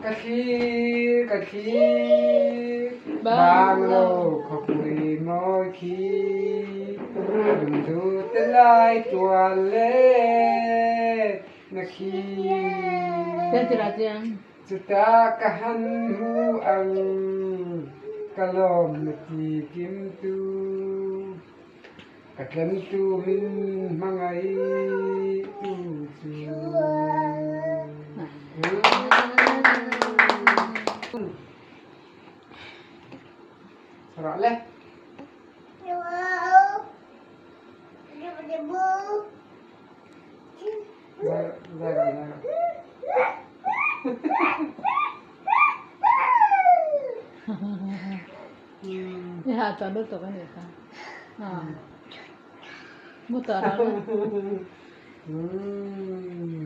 Ka thlir ka thlir banglo khawpui mawi khi lungdu te lai tual le na khi chutah ka han hmu ang ka lawm na ti kim tu ka tlem tu min hmangaih tu chu. Sarah le. I ha chuan lutuk a nih kha. Mu tawh rawh le.